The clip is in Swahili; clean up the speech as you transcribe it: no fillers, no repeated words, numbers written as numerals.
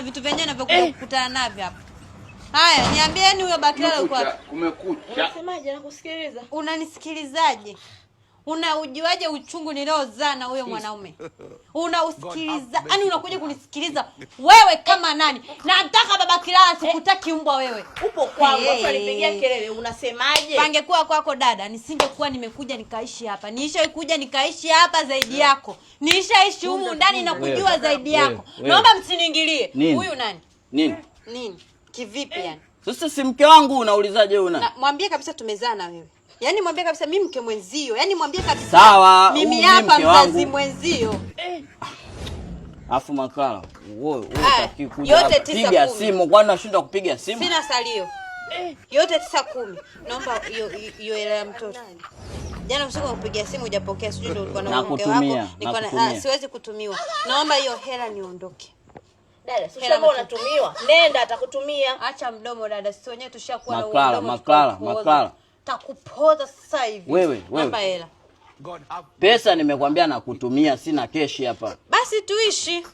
vitu vyenyewe navyokuja kukutana navyo hapa. Haya, niambieni huyo Bakilala uko wapi? Kumekucha. Unasemaje? Nakusikiliza. Unanisikilizaje? Unaujuaje uchungu niliozaa na huyo mwanaume? Unausikiliza? Yaani unakuja kunisikiliza wewe kama nani? Nataka baba Kilala, sikutaki mbwa wewe. Upo kwangu, Hey. afu alipigia kelele, unasemaje? Pangekuwa kwako dada, nisingekuwa nimekuja nikaishi hapa. Niishaikuja nikaishi hapa zaidi yako. Niishaishi humu ndani na kujua zaidi yako. Wewe. Naomba msiniingilie. Nini? Huyu nani? Nini? Nini? Kivipi yani? Sasa si mke wangu unaulizaje una? Na mwambie kabisa tumezaa na wewe. Yaani mwambie kabisa mimi mke mwenzio. Yaani mwambie kabisa Sawa, mimi huyu hapa mke wangu. mzazi mwenzio. Afu Makala, wewe Aya, hutaki kuja yote hapa. 9 Piga 10. simu, kwani unashindwa kupiga simu? Sina salio. Yote 9 10. Naomba hiyo hiyo hela ya mtoto. Jana usiku nikupigia simu hujapokea, sijui ndio ulikuwa na mke wako. Nakutumia, Nilikuwa na nakutumia. siwezi kutumiwa. Naomba hiyo hela niondoke. Dada, si Hela ushakuwa unatumiwa. Nenda atakutumia. Acha mdomo dada, sisi wenyewe tushakuwa na huo Maklala, mdomo, Maklala, tutakupoza. Maklala. Takupoza sasa hivi. Wewe, wewe. Naomba hela. Pesa nimekwambia nakutumia, sina keshi hapa. Basi tuishi.